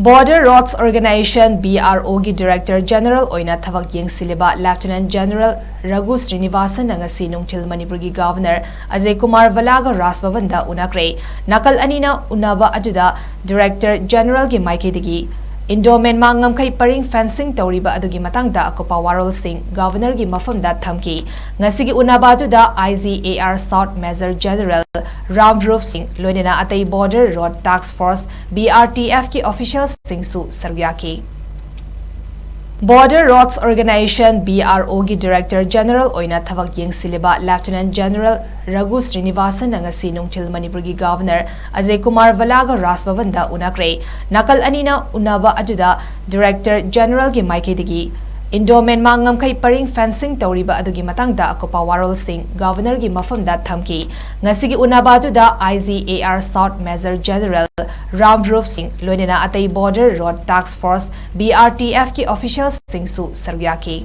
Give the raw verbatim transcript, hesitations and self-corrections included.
Border Roads Organization, B R O ꯒꯤ Director General ꯑꯣꯏꯅ ꯊꯕꯛ ꯌꯦꯡꯁꯤꯜꯂꯤꯕ Lieutenant General ꯔꯘꯨ ꯁ꯭ꯔꯤꯅꯤꯕꯥꯁꯟꯅ ꯉꯁꯤ ꯅꯨꯡꯊꯤꯜ ꯃꯅꯤꯄꯨꯔꯒꯤ Governor ꯑꯖꯌ ꯀꯨꯃꯥꯔ ꯚꯜꯂꯥꯒ ꯔꯥꯖ ꯚꯕꯟꯗ ꯎꯅꯈ꯭ꯔꯦ꯫ ꯅꯥꯀꯜ ꯑꯅꯤꯅ ꯎꯅꯕ ꯑꯗꯨꯗ Director Generalꯒꯤ ꯃꯥꯏꯀꯩꯗꯒꯤ ꯏꯟꯗꯣ ꯃ꯭ꯌꯥꯟꯃꯥꯔ ꯉꯝꯈꯩ ꯄꯔꯤꯡ fencing ꯇꯧꯔꯤꯕ ꯑꯗꯨꯒꯤ ꯃꯇꯥꯡꯗ ꯑꯀꯨꯞꯄ ꯋꯥꯔꯣꯜꯁꯤꯡ Governorꯒꯤ ꯃꯐꯝꯗ ꯊꯝꯈꯤ꯫ ꯉꯁꯤꯒꯤ ꯎꯅꯕ ꯑꯗꯨꯗ I G A R South Major General Ram roof ꯁꯤꯡ, ꯂꯣꯏꯅꯅ ꯑꯇꯩ Border Road Task Force, B R T Fꯀꯤ officialꯁꯤꯡꯁꯨ ꯁꯔꯨꯛ ꯌꯥꯈꯤ꯫ Border Roads Organization, B R O ꯒꯤ Director General ꯑꯣꯏꯅ ꯊꯕꯛ ꯌꯦꯡꯁꯤꯜꯂꯤꯕ Lieutenant General ꯔꯘꯨ ꯁ꯭ꯔꯤꯅꯤꯕꯥꯁꯟꯅ ꯉꯁꯤ ꯅꯨꯡꯊꯤꯜ ꯃꯅꯤꯄꯨꯔꯒꯤ Governor ꯑꯖꯌ ꯀꯨꯃꯥꯔ ꯚꯜꯂꯥꯒ ꯔꯥꯖ ꯚꯕꯟꯗ ꯎꯅꯈ꯭ꯔꯦ꯫ ꯅꯥꯀꯜ ꯑꯅꯤꯅ ꯎꯅꯕ ꯑꯗꯨꯗ Director Generalꯒꯤ ꯃꯥꯏꯀꯩꯗꯒꯤ ꯏꯟꯗꯣ ꯃ꯭ꯌꯥꯟꯃꯥꯔ ꯉꯝꯈꯩ ꯄꯔꯤꯡ fencing ꯇꯧꯔꯤꯕ ꯑꯗꯨꯒꯤ ꯃꯇꯥꯡꯗ ꯑꯀꯨꯞꯄ ꯋꯥꯔꯣꯜꯁꯤꯡ Governorꯒꯤ ꯃꯐꯝꯗ ꯊꯝꯈꯤ꯫ ꯉꯁꯤꯒꯤ ꯎꯅꯕ ꯑꯗꯨꯗ I G A R South Major General Ram roof ꯁꯤꯡ, ꯂꯣꯏꯅꯅ ꯑꯇꯩ Border Road Task Force, B R T Fꯀꯤ officialꯁꯤꯡꯁꯨ ꯁꯔꯨꯛ ꯌꯥꯈꯤ꯫